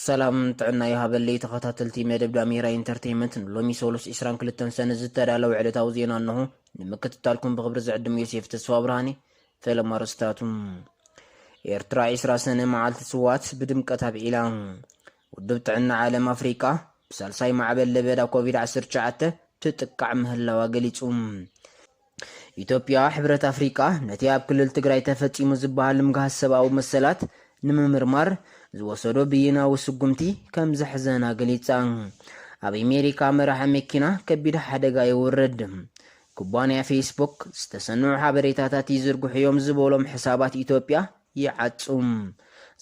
ሰላም ጥዕና ይሃበለይ ተኸታተልቲ መደብ ዳሜራ ኢንተርቴይመንት፣ ንሎሚ ሰሉስ ዕስራን ክልተን ሰነ ዝተዳለወ ዕለታዊ ዜና እንሆ ንምክትታልኩም ብኽብሪ ዝዕድም ዮሴፍ ተስፋ ብርሃኔ። ፈለማ ኣርእስታቱ። ኤርትራ ዕስራ ሰነ መዓልቲ ስዋት ብድምቀት ኣብዒላ። ውድብ ጥዕና ዓለም ኣፍሪቃ ብሳልሳይ ማዕበል ለበዳ ኮቪድ ዓሰርተ ትሽዓተ ትጥቃዕ ምህላዋ ገሊጹ። ኢትዮጵያ ሕብረት ኣፍሪቃ ነቲ ኣብ ክልል ትግራይ ተፈጺሙ ዝበሃል ምግሃስ ሰብኣዊ መሰላት ንምምርማር ዝወሰዶ ብይናዊ ስጉምቲ ከም ዘሕዘና ገሊጻ። ኣብ ኣሜሪካ መራሒ መኪና ከቢድ ሓደጋ ይውርድ። ኩባንያ ፌስቡክ ዝተሰንዑ ሓበሬታታት ይዝርግሑ እዮም ዝበሎም ሕሳባት ኢትዮጵያ ይዓጹ።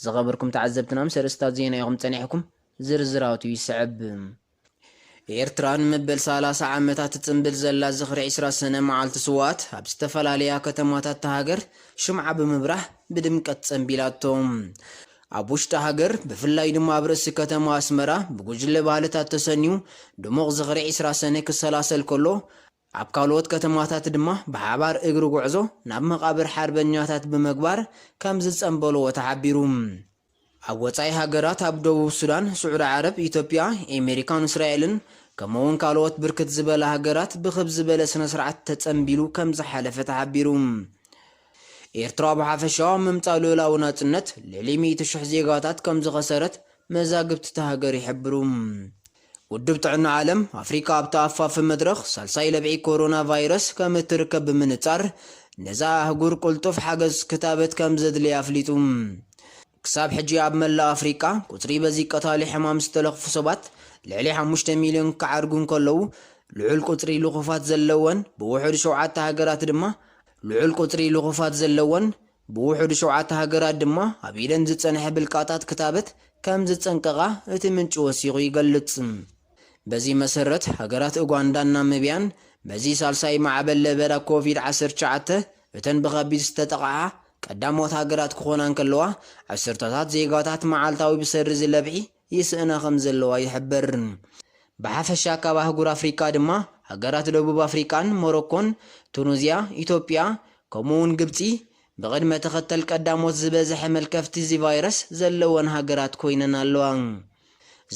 ዝኸበርኩም ተዓዘብትና ምስ ኣርእስታት ዜና ኢኹም ጸኒሕኩም፣ ዝርዝራቱ ይስዕብ። ኤርትራ ንመበል ሰላሳ ዓመታት ትጽንብል ዘላ ዝኽሪ ዕስራ ሰነ መዓልቲ ስዋት ኣብ ዝተፈላለያ ከተማታት እታ ሃገር ሽምዓ ብምብራህ ብድምቀት ጸንቢላቶ። ኣብ ውሽጢ ሃገር ብፍላይ ድማ ኣብ ርእሲ ከተማ ኣስመራ ብጉጅለ ባህልታት ተሰንዩ ድሙቕ ዝኽሪ ዕስራ ሰነ ክሰላሰል ከሎ፣ ኣብ ካልኦት ከተማታት ድማ ብሓባር እግሪ ጉዕዞ ናብ መቓብር ሓርበኛታት ብምግባር ከም ዝጸንበልዎ ተሓቢሩ። ኣብ ወጻኢ ሃገራት ኣብ ደቡብ ሱዳን፣ ስዑዲ ዓረብ፣ ኢትዮጵያ፣ ኣሜሪካን እስራኤልን ከምኡውን ካልኦት ብርክት ዝበላ ሃገራት ብኽብ ዝበለ ስነ ስርዓት ተጸንቢሉ ከም ዝሓለፈ ተሓቢሩ። ኤርትራ ብሓፈሻ ምምጻእ ልኡላዊ ናጽነት ልዕሊ ሚእቲ ሽሕ ዜጋታት ከም ዝኸሰረት መዛግብቲ እታ ሃገር ይሕብሩ። ውድብ ጥዕና ዓለም ኣፍሪካ ኣብቲ ኣፋፊ መድረኽ ሳልሳይ ለብዒ ኮሮና ቫይረስ ከም እትርከብ ብምንጻር፣ ነዛ ኣህጉር ቅልጡፍ ሓገዝ ክታበት ከም ዘድልያ ኣፍሊጡ። ክሳብ ሕጂ ኣብ መላእ ኣፍሪቃ ቁጽሪ በዚ ቀታሊ ሕማም ዝተለኽፉ ሰባት ልዕሊ ሓሙሽተ ሚልዮን ክዓርጉ እንከለዉ፣ ልዑል ቁጽሪ ልኹፋት ዘለወን ብውሑድ ሸውዓተ ሃገራት ድማ ልዑል ቁጽሪ ልኹፋት ዘለወን ብውሑድ ሸውዓተ ሃገራት ድማ ኣብ ኢደን ዝጸንሐ ብልቃጣት ክታበት ከም ዝጸንቀቓ እቲ ምንጪ ወሲኹ ይገልጽ። በዚ መሰረት፣ ሃገራት ኡጋንዳን ናሚብያን በዚ ሳልሳይ ማዕበል ለበዳ ኮቪድ ዓሰርተ ትሽዓተ እተን ብኸቢድ ዝተጠቕዓ ቀዳሞት ሃገራት ክኾና እንከለዋ፣ ዓሰርተታት ዜጋታት መዓልታዊ ብሰሪ ዝለብዒ ይስእና ከም ዘለዋ ይሕበር። ብሓፈሻ ካብ ኣህጉር ኣፍሪቃ ድማ ሃገራት ደቡብ ኣፍሪቃን ሞሮኮን፣ ቱኒዝያ፣ ኢትዮጵያ፣ ከምኡውን ግብጺ ብቕድመ ተኸተል ቀዳሞት ዝበዝሐ መልከፍቲ እዚ ቫይረስ ዘለወን ሃገራት ኮይነን ኣለዋ።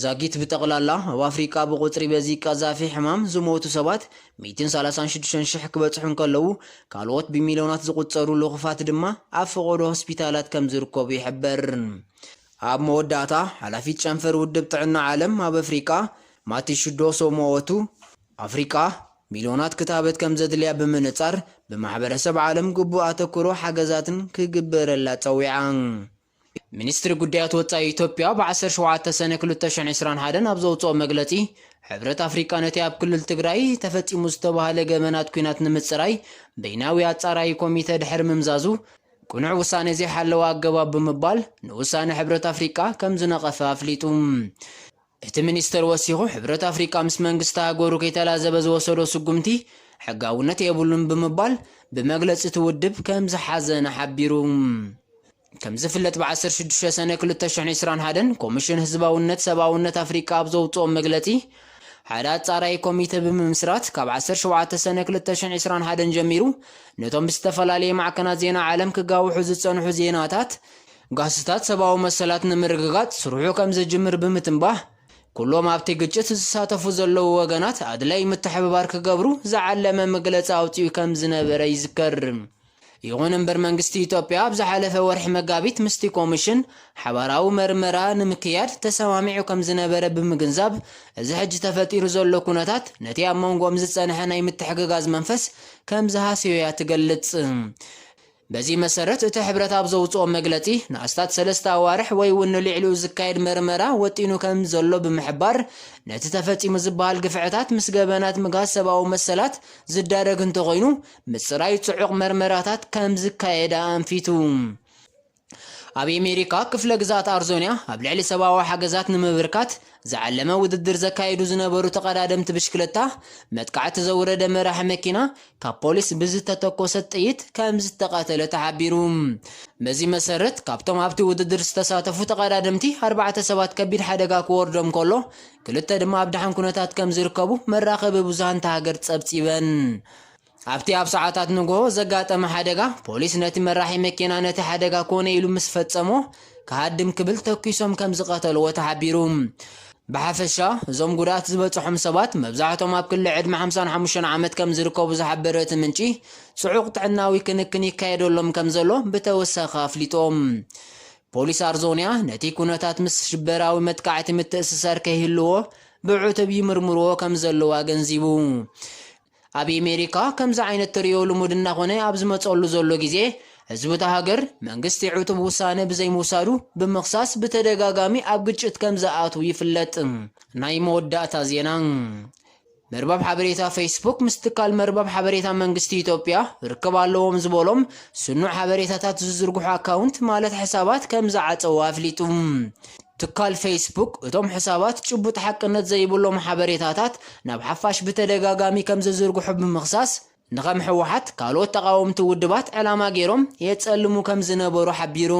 ዛጊት ብጠቕላላ ኣብ ኣፍሪቃ ብቁጽሪ በዚ ቀዛፊ ሕማም ዝሞቱ ሰባት ሚእትን ሰላሳን ሽዱሽተን ሽሕ ክበጽሑ እንከለዉ፣ ካልኦት ብሚልዮናት ዝቑጸሩ ልኹፋት ድማ ኣብ ፈቐዶ ሆስፒታላት ከም ዝርከቡ ይሕበር። ኣብ መወዳእታ፣ ሓላፊት ጨንፈር ውድብ ጥዕና ዓለም ኣብ ኣፍሪቃ ማቲሹዶሶ ሞኦቱ፣ ኣፍሪቃ ሚልዮናት ክታበት ከም ዘድልያ ብምንጻር፣ ብማሕበረሰብ ዓለም ግቡእ ኣተኩሮ ሓገዛትን ክግበረላ ጸዊዓ። ሚኒስትሪ ጉዳያት ወጻኢ ኢትዮጵያ ብ ዓሰርተ ሸውዓተ ሰነ ክልተ ሽሕን ዕስራን ሓደን ኣብ ዘውጽኦ መግለጺ፣ ሕብረት ኣፍሪቃ ነቲ ኣብ ክልል ትግራይ ተፈጺሙ ዝተባህለ ገበናት ኲናት ንምጽራይ በይናዊ ኣጻራዪ ኮሚተ ድሕሪ ምምዛዙ፣ ቅኑዕ ውሳኔ ዘይሓለወ ኣገባብ ብምባል ንውሳነ ሕብረት ኣፍሪቃ ከም ዝነቐፈ ኣፍሊጡ። እቲ ሚኒስተር ወሲኹ፣ ሕብረት ኣፍሪቃ ምስ መንግስቲ ሃገሩ ከይተላዘበ ዝወሰዶ ስጉምቲ ሕጋውነት የብሉን ብምባል ብመግለጺ እቲ ውድብ ከም ዝሓዘነ ሓቢሩ። ከም ዝፍለጥ፣ ብ ዓሰርተ ሽዱሽተ ሰነ ክልተ ሽሕን ዕስራን ሓደን ኮሚሽን ህዝባውነት ሰብኣውነት ኣፍሪቃ ኣብ ዘውጽኦ መግለጺ፣ ሓደ ኣጻራዪ ኮሚተ ብምምስራት፣ ካብ ዓሰርተ ሸውዓተ ሰነ ክልተ ሽሕን ዕስራን ሓደን ጀሚሩ ነቶም ብዝተፈላለየ ማዕከናት ዜና ዓለም ክጋውሑ ዝጸንሑ ዜናታት፣ ጋህስታት ሰብኣዊ መሰላት ንምርግጋጽ ስርሑ ከም ዝጅምር ብምትንባህ፣ ኩሎም ኣብቲ ግጭት ዝሳተፉ ዘለዉ ወገናት ኣድላዪ ምትሕብባር ክገብሩ ዝዓለመ መግለጺ ኣውጺኡ ከም ዝነበረ ይዝከር። ይኹን እምበር፣ መንግስቲ ኢትዮጵያ ኣብ ዝሓለፈ ወርሒ መጋቢት ምስቲ ኮሚሽን ሓባራዊ መርመራ ንምክያድ ተሰማሚዑ ከም ዝነበረ ብምግንዛብ፣ እዚ ሕጂ ተፈጢሩ ዘሎ ኩነታት ነቲ ኣብ መንጎኦም ዝጸንሐ ናይ ምትሕግጋዝ መንፈስ ከም ዝሃሰዮ እያ ትገልጽ። በዚ መሰረት፣ እቲ ሕብረት ኣብ ዘውጽኦ መግለጺ፣ ንኣስታት ሰለስተ ኣዋርሕ ወይ እውን ንልዕሊኡ ዝካየድ መርመራ ወጢኑ ከም ዘሎ ብምሕባር፣ ነቲ ተፈጺሙ ዝበሃል ግፍዕታት ምስ ገበናት ምግሃስ ሰብኣዊ መሰላት ዝዳረግ እንተኾይኑ፣ ምጽራይ ጽዑቕ መርመራታት ከም ዝካየድ ኣንፊቱ። ኣብ ኣሜሪካ ክፍለ ግዝኣት ኣርዞንያ ኣብ ልዕሊ ሰብኣዊ ሓገዛት ንምብርካት ዝዓለመ ውድድር ዘካየዱ ዝነበሩ ተቐዳደምቲ ብሽክለታ፣ መጥቃዕቲ ዘውረደ መራሒ መኪና ካብ ፖሊስ ብዝተተኮሰት ጥይት ከም ዝተቐተለ ተሓቢሩ። በዚ መሰረት፣ ካብቶም ኣብቲ ውድድር ዝተሳተፉ ተቐዳደምቲ ኣርባዕተ ሰባት ከቢድ ሓደጋ ክወርዶም ከሎ፣ ክልተ ድማ ኣብ ደሓን ኩነታት ከም ዝርከቡ መራኸቢ ብዙሃን እታ ሃገር ጸብጺበን። ኣብቲ ኣብ ሰዓታት ንግሆ ዘጋጠመ ሓደጋ፣ ፖሊስ ነቲ መራሒ መኪና ነቲ ሓደጋ ኮነ ኢሉ ምስ ፈጸሞ፣ ክሃድም ክብል ተኩሶም ከም ዝቐተልዎ ተሓቢሩ። ብሓፈሻ እዞም ጉድኣት ዝበፅሖም ሰባት መብዛሕቶም ኣብ ክሊ ዕድመ ሓምሳን ሓሙሽተን ዓመት ከም ዝርከቡ ዝሓበረ እቲ ምንጪ፣ ጽዑቕ ጥዕናዊ ክንክን ይካየደሎም ከም ዘሎ ብተወሳኺ ኣፍሊጦም። ፖሊስ ኣርዞንያ ነቲ ኩነታት ምስ ሽበራዊ መጥቃዕቲ ምትእስሳር ከይህልዎ ብዕቱብ ይምርምርዎ ከም ዘለዉ ኣገንዚቡ። ኣብ ኣሜሪካ ከምዚ ዓይነት ተርእዮ ልሙድ እናኾነ ኣብ ዝመፀሉ ዘሎ ግዜ፣ ህዝቢ እታ ሃገር መንግስቲ ዕቱብ ውሳነ ብዘይምውሳዱ ብምኽሳስ ብተደጋጋሚ ኣብ ግጭት ከም ዝኣትዉ ይፍለጥ። ናይ መወዳእታ ዜና። መርበብ ሓበሬታ ፌስቡክ ምስ ትካል መርበብ ሓበሬታ መንግስቲ ኢትዮጵያ ርክብ ኣለዎም ዝበሎም ስኑዕ ሓበሬታታት ዝዝርግሑ ኣካውንት ማለት ሕሳባት ከም ዝዓጸዎ ኣፍሊጡ። ትካል ፌስቡክ እቶም ሕሳባት ጭቡጥ ሓቅነት ዘይብሎም ሓበሬታታት ናብ ሓፋሽ ብተደጋጋሚ ከም ዝዝርግሑ ብምኽሳስ፣ ንኸም ህወሓት ካልኦት ተቓወምቲ ውድባት ዕላማ ገይሮም የጸልሙ ከም ዝነበሩ ሓቢሩ።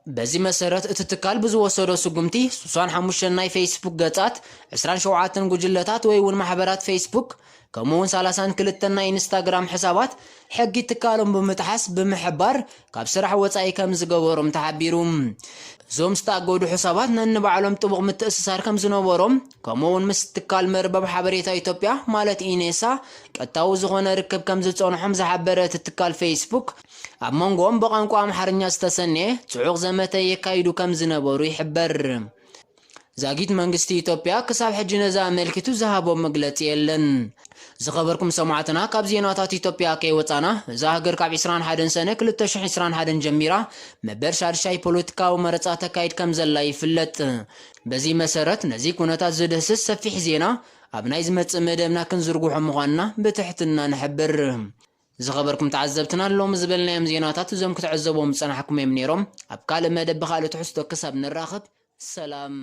በዚ መሰረት እቲ ትካል ብዝወሰዶ ስጉምቲ፣ ስሳን ሓሙሽተን ናይ ፌስቡክ ገጻት፣ ዕስራን ሸውዓተን ጉጅለታት ወይ እውን ማሕበራት ፌስቡክ፣ ከምኡ እውን ሰላሳን ክልተን ናይ ኢንስታግራም ሕሳባት ሕጊ ትካሎም ብምጥሓስ ብምሕባር ካብ ስራሕ ወጻኢ ከም ዝገበሮም ተሓቢሩ። እዞም ዝተኣገዱ ሕሳባት ነንባዕሎም ጥቡቕ ምትእስሳር ከም ዝነበሮም፣ ከምኡ እውን ምስ ትካል መርበብ ሓበሬታ ኢትዮጵያ ማለት ኢኔሳ ቀጥታዊ ዝኾነ ርክብ ከም ዝጸንሖም ዝሓበረ እቲ ትካል ፌስቡክ፣ ኣብ መንጎኦም ብቋንቋ ኣምሓርኛ ዝተሰነየ ጽዑቕ ዘመተ የካይዱ ከም ዝነበሩ ይሕበር። ዛጊት መንግስቲ ኢትዮጵያ ክሳብ ሕጂ ነዚ ኣመልኪቱ ዝሃቦ መግለጺ የለን። ዝኸበርኩም ሰማዕትና፣ ካብ ዜናታት ኢትዮጵያ ከይወጻና፣ እዛ ሃገር ካብ ዕስራን ሓደን ሰነ ክልተ ሽሕን ዕስራን ሓደን ጀሚራ መበል ሻድሻይ ፖለቲካዊ መረጻ ተካይድ ከም ዘላ ይፍለጥ። በዚ መሰረት፣ ነዚ ኩነታት ዝድህስስ ሰፊሕ ዜና ኣብ ናይ ዝመጽእ መደብና ክንዝርግሖ ምዃንና ብትሕትና ንሕብር። ዝኸበርኩም ተዓዘብትና፣ ሎሚ ዝበልናዮም ዜናታት እዞም ክትዕዘብዎም ዝጸናሕኩም እዮም ነይሮም። ኣብ ካልእ መደብ ብኻልእ ትሕዝቶ ክሳብ ንራኸብ፣ ሰላም።